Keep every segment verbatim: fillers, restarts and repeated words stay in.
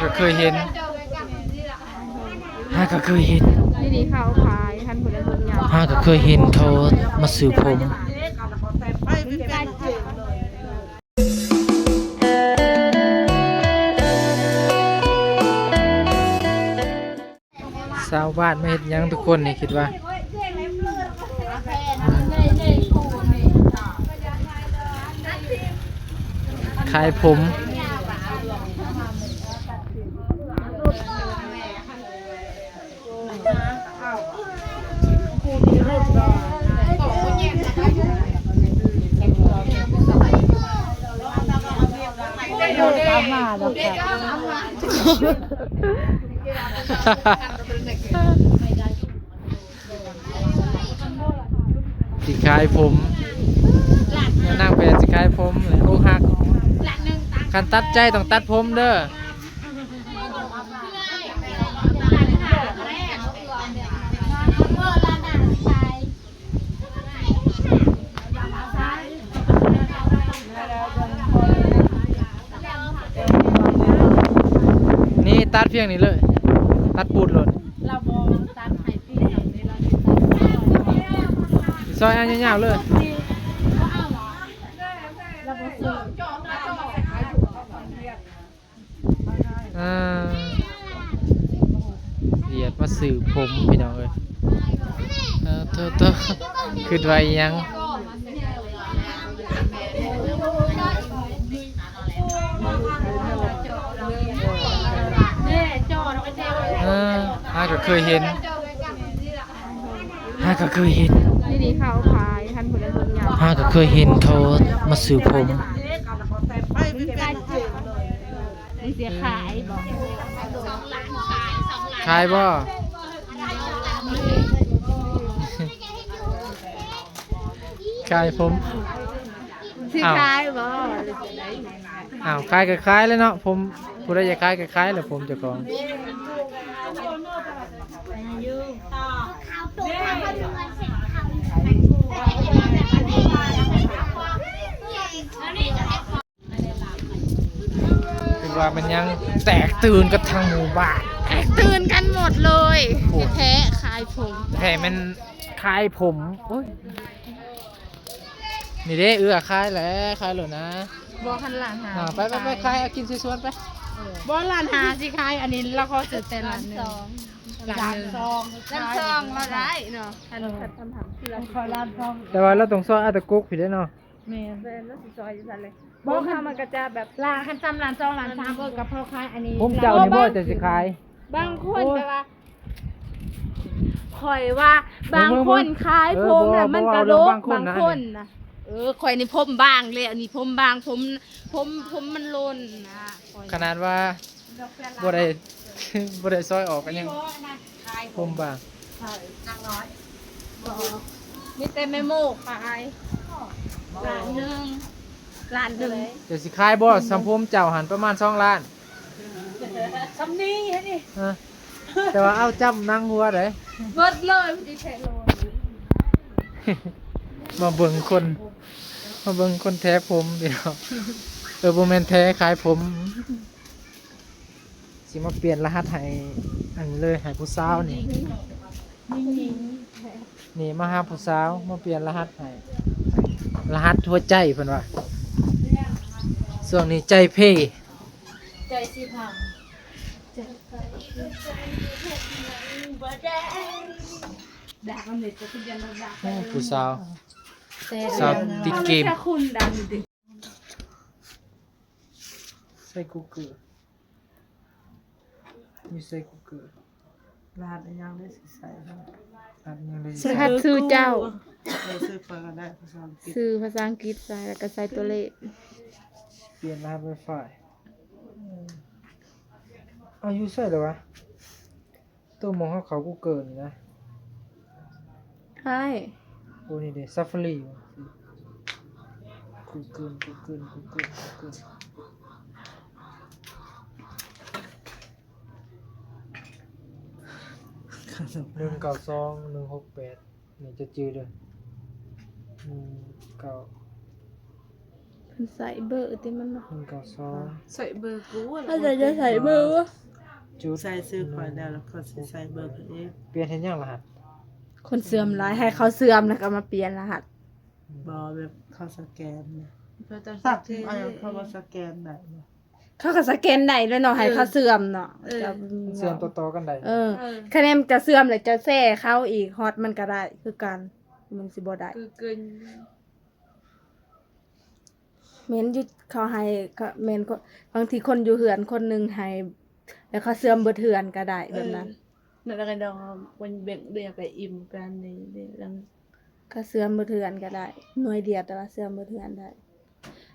ก็เคยเห็น ฮาก็เคยเห็น นี่นี่เขาขายท่านผู้ใดเบิ่งยาว ฮาก็เคยเห็นเขามาซื้อผม ชาวบ้านมาเฮ็ดหยังทุกคนนี่คิดว่า ขายผม สิขายผม นางแบบสิขายผมเลยอกหัก คันตัดใจต้องตัดผมเด้อ นี่ตัดเพียงนี้เลย ตัดปูดเลย เราบ่ตัดให้พี่น้องนี่ เราสิตัดซอย ซอยอันยาวๆเลย เราบ่ซื้อ อ่าเวียดมาซื้อผมพี่น้องเอ้ย เออโทษโทษ คิดว่าอิหยัง เออฮาก็เคยเห็น ฮาก็เคยเห็น นี่นี่เขาขายท่านผู้ใดเบิ่งยาว ฮาก็เคยเห็นเขามาซื้อผม มันเสียขายบ่ ขายบ่ ขายผม สิขายบ่ อ้าว ขายก็ขายแล้วเนาะ ผม ผู้ใดอยากขายก็ขายแหละ ผมเจ้าของ คือว่ามันยังแตกตื่นกันทั้งหมู่บ้าน แตกตื่นกันหมดเลย โอ้ แท้ขายผม แท้มันขายผม โอ้ย นี่เด้ เอื้อขายแหละ ขายโลดนะ บ่คันล้านห้า อ่า ไปไปไป ขาย เอากินสวยๆไป บ่ล้านห้าสิขาย อันนี้เราขอซื้อแต่ล้านหนึ่ง ล้านสอง ล้านสอง ล้านสองเราได้เนาะ อันนี้คัดคำถามที่เราขอล้านสอง แต่ว่าเราต้องซอยเอาตะกุกผิดได้เนาะ แม่น แม่น แล้วสิซอยอยู่ซั่นเลย บ่ บ่ คัน มันก็จะแบบ ล้าน คันซ้ำล้านสอง ล้านสาม เออ กับพ่อขายอันนี้ ผมเจ้านี่บ่ บ่ จะสิขาย บางคน โอ้ย แบบว่า ข่อยว่า เออ บางคน เบิ่ง ขาย เออ ผมน่ะ บ่ มันกระดก บ่เอาเรื่องบางคนนะ บางคนน่ะ เออ ข่อยนี่ผมบางเลย อันนี้ผมบาง ผม ผม ผมมันหล่นนะ ข่อย ขนาดว่า บ่ได้ บ่ได้ซอยออกก็ยัง มีบ่อันนั้นขาย ผมบาง เออ นางน้อย บ่ มีแต่แม่โมขาย ล้านหนึ่ง ล้านหนึ่ง เดี๋ยวสิขายบ่ สำผมเจ้าหั่นประมาณสองล้าน สำนี้นี่ ฮะ แต่ว่าเอาจ้ำหนังหัวเด้ เบิดเลย พอดีแท้เลย มาเบิ่งคน มาเบิ่งคนแท้ผมพี่น้อง เออ บ่แม่นแท้ขายผม สิมาเปลี่ยนรหัสให้อันนี้เลย ให้ผู้สาวนี่ นี่มาหาผู้สาว มาเปลี่ยนรหัสให้ รหัสหัวใจเพิ่นว่า ช่วงนี้ใจเพ ใจสิพัง ดักมันเนี่ยจะเป็นยันดัก โอ้ ผู้สาว แต่ สาวติดเกม จะคุณดังดิ ใส่กูเกิล มีใส่กูเกิล รหัสอิหยังได้สิใส่เนาะ รหัสอิหยังได้สิ รหัสชื่อเจ้า เออ ชื่อเพิ่นก็ได้ภาษาอังกฤษ ชื่อภาษาอังกฤษใส่ แล้วก็ใส่ตัวเลข เปลี่ยนรหัสไวไฟ เอาอยู่ใส่เหรอวะ ตัวหมองเขาเขากูเกิลนี่นะ ใช่ โอ้ นี่เด้ ซาฟารี กูเกิล กูเกิล กูเกิล กูเกิล หนึ่งเก้าสอง หนึ่งหกแปด นี่จะจืดเลย หนึ่งเก้า ใส่เบอร์ที่มันเนาะ หนึ่งเก้าสอง ใส่เบอร์กูอะ ถ้าจะจะใส่เบอร์วะ จุด ใส่ซื้อก่อนแล้วแล้วก็สิใส่เบอร์ตัวเอง เปลี่ยนเห็นยังรหัส คนเสื่อมหลายให้เขาเสื่อมแล้วก็มาเปลี่ยนรหัส บอแบบเขาสแกนเนี่ย เพื่อจะ สักอะไรเขาว่าสแกนได้เนี่ย เขาก็สแกนได้แล้วเนาะให้เขาเสื่อมเนาะ เออ จะ เสื่อมต่อๆกันได้ เออคะแนนจะเสื่อมแล้วจะแซ่เขาอีกฮอตมันก็ได้คือกันมันสิบ่ได้ คือเกิน เม้นอยู่เขาให้เขาเม้นคนบางทีคนอยู่เฮือนคนหนึ่งให้แล้วเขาเสื่อมเบิดเฮือนก็ได้แบบนั้น นั่นก็ดองมันแบ่งเรียกกับอิ่มกันนี่นี่ลัง เขาเสื่อมเบิดเฮือนก็ได้ หน่วยเดียวแต่ว่าเสื่อมเบิดเฮือนได้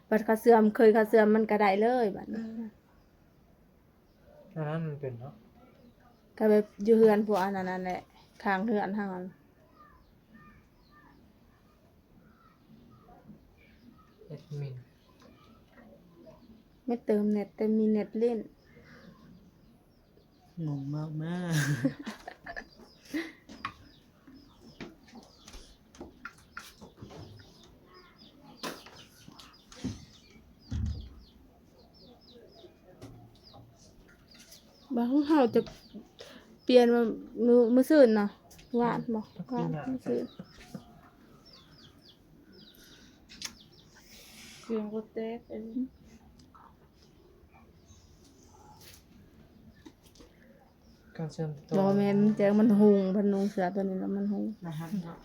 บัดเขาเสื่อมเคยเขาเสื่อมมันก็ได้เลยบัดนี้ อันนั้นมันเป็นเนาะ ก็แบบอยู่เฮือนพวกอันนั้นนั่นแหละข้างเฮือนทางนั้น แอดมิน ไม่เติมเน็ตแต่มีเน็ตเล่น งงมากแม่ บางเฮาจะเปลี่ยนมามือมือซื่นเนาะวานบอกวานมือซื่น เกลืองก็แตก การเชื่อมต่ บอแมนแจ้งมันหุงพันนุงเสือตัวนี้แล้วมันหุง รหัสเนาะ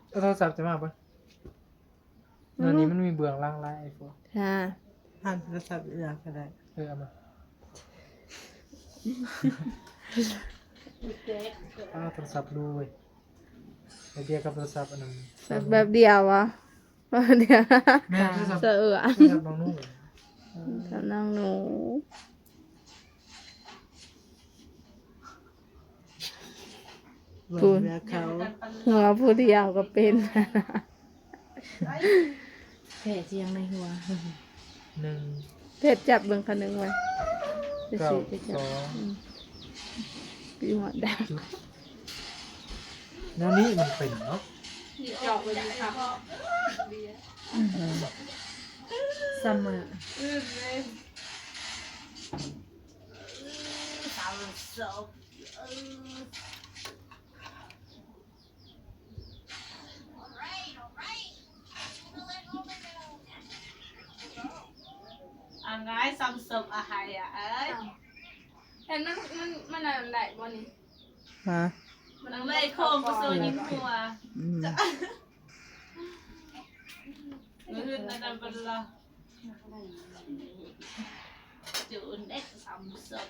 เอาโทรศัพท์จะมาปะอันนี้มันมีเบื้องหลังไลน์ไอโฟน ค่ะ ผ่านโทรศัพท์อีกอย่างก็ได้ เออเอามาอ้าวโทรศัพท์รู้เว้ยไอเดียกับโทรศัพท์อันนั้น แบบแบบเดียววะแบบเดียว แม่โทรศัพท์ เสือ โทรศัพท์น้องนุ่ง กับน้องหนู เบิ่งเรือเขา หัวผู้เดียวก็เป็น แผลเจียงในหัว หนึ่ง เพชรจับเบิ่งคันหนึ่งไว้จะ เก้า สีจะจั ส บ อง ปีหัวดา จุดแล้วนี่มันเป็นเนาะ ที่ออกเป็นค่ะ ซัมเมอร์ อื่นเลย สาวโซ อ่ะง่ายซัมซุงอ่ะไฮอ่ะเอ้ย เห็นมันมันมันอะไรบ่นี่ ฮะ มันเลยโค้งก็โซยิงหัว อืม มือนั่นเป็นละจูนเอ็กซัมซุง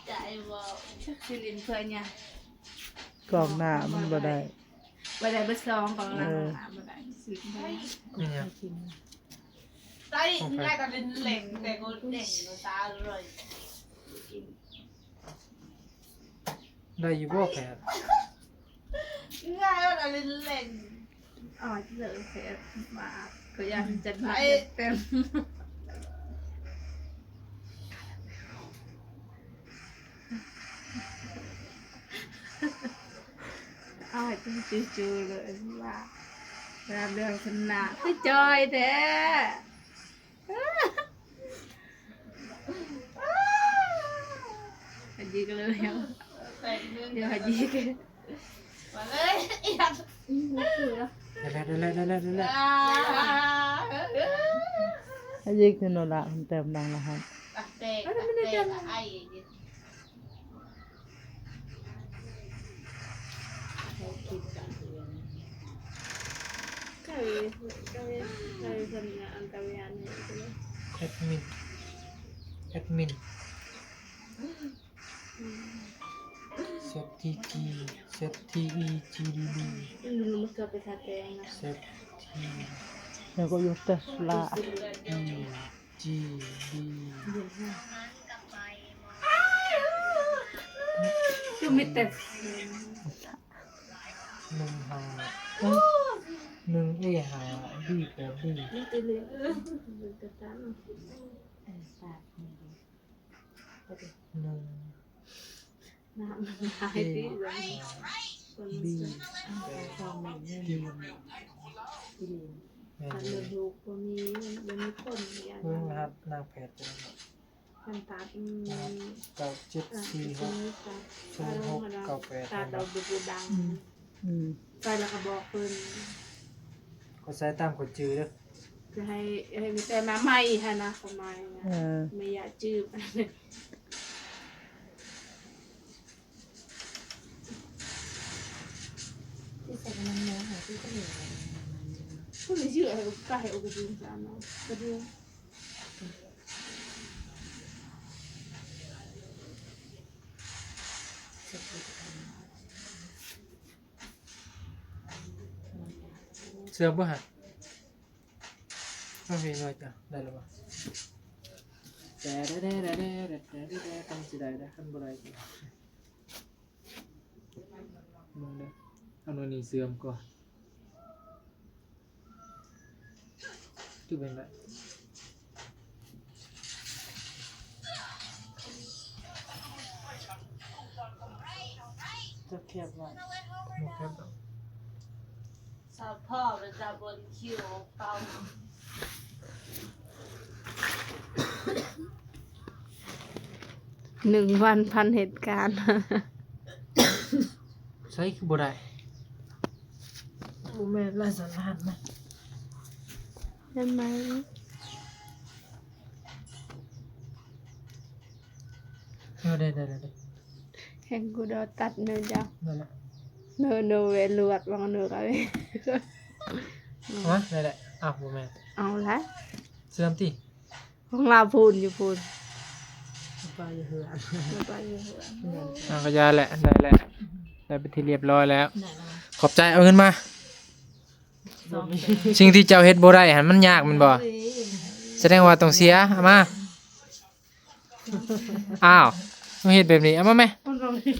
ใจว่า สิลินเพื่อนเนี่ย กองหน้ามันบ่ได้ บ่ได้เบอร์สองของเรา เออ บ่ได้สิบใบ นี่ไง ใจง่ายแต่เล่นเล่นแต่ก็เล่นก็ซาเลย ได้อยู่บ่แผล ง่ายแต่เล่นเล่น อ๋อเจอเสียมาก็ยังจะมาเต็ม เอาให้เป็นจูๆเลยว่าเวลาเรื่องชนะคือจอยแท้อันนี้ก็เลย แต่งเรื่อง เดี๋ยวอันนี้ก็ มาเลยอีกอย่าง ได้แล้วได้แล้วได้แล้วได้แล้ว อ่า ให้ยิงคือโนละมันเติมดังละฮะ แต่งแต่งไอ้ ใครใครใครทำงานอันตรายนี่ใช่ไหม แอดมินแอดมิน เซตทีจี เซตทีอีจีดีบี อืมมันเกิดไปทาแกงนะ เซตที แล้วก็ยกเตสลา อีจีดี คือมีแต่ หนึ่งห้าเอ้ยหนึ่งเอห้าบีแปดบี มันจะเลยมันจะตั้ง หนึ่ง น้ำมันหายที่เลย บีแปดบี อืม แม่น คัน อยู่ โน้ตบุ๊กบ่มี มันบ่มีคนอย่าง เบิ่งรหัสนางแพทย์ไปแล้วเนาะ คันตัด อืม รหัสเก้าเจ็ดสี่หก ศูนย์หกเก้าแปด ตัดเอาบ่ดัง อืม อืม ใส่แล้วก็บอกเพิ่น ก็ใส่ตามข้อยจื่อเด้อ คือให้ ให้มีแต่มาใหม่หั่นนะ ประมาณนั้น เออ ไม่อยากจืบ ที่ใส่น้ำเนื้อหาที่ก็เหนียว ผู้นี้ชื่ออะไรก็ไก่อบกระดูกสามเนาะ กระดูก เสื่อมบ่ฮะ โอเค น้อยจ้ะ ได้แล้วบ่ แต่ได้ได้ได้ได้ได้ได้ได้ ต้องสิได้ได้ คันบ่ได้ก็ มึงเด้อ เอาหน่วยนี้เสื่อมก่อน คือเป็นไร จะแคบไว้ บ่แคบดอก สาวพ่อเป็นตาบนคิวเป่า หนึ่งวันพันเหตุการณ์ ใส่คือบ่ได้ บ่แม่นลายสันหันนะ เห็นไหม เออ ได้ ได้ ได้ ได้ แห่งกูโดนตัดเนอะเจ้า นั่นแหละ เนอะ เนอะ เวลวด วังเนอะ เอาไว้ ฮะ ได้ ได้ อ้าว บ่แม่น เอาละ เสื่อมติ ของลาวพูนอยู่พูน ไปอยู่เฮือน ไปอยู่เฮือน อ่ะ ก็ยาแหละ ได้แหละ ได้เป็นที่เรียบร้อยแล้ว ได้แล้ว ขอบใจ เอาเงินมา บ่มี สิ่งที่เจ้าเฮ็ดบ่ได้หั่นมันยากแม่นบ่ เอ้ย แสดงว่าต้องเสีย เอามา อ้าว ต้องเฮ็ดแบบนี้ เอามาแม่ มันบ่มี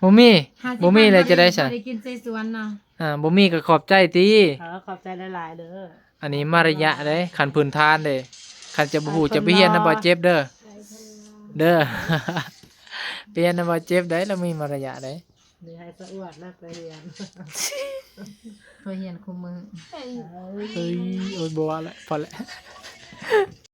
บ่มี ห้าสิบ บ่มีแล้วจะได้ซะ บ่ได้กินใส่สวนเนาะ อ่า บ่มีก็ขอบใจติ เออ ขอบใจหลายๆเด้อ อันนี้มารยาทเด้ ขั้นพื้นฐานเด้ คันจะบ่ฮู้ จะไปเฮียนนำบ่าวเจ็บเด้อ เด้อ ไปเฮียนนำบ่าวเจ็บได้ แล้วมีมารยาทเด้ นี่ให้สะอวดแล้วไปเฮียน ไปเฮียนคู่มื้อ เฮ้ย โอ๊ย บ่ว่าละ พอละ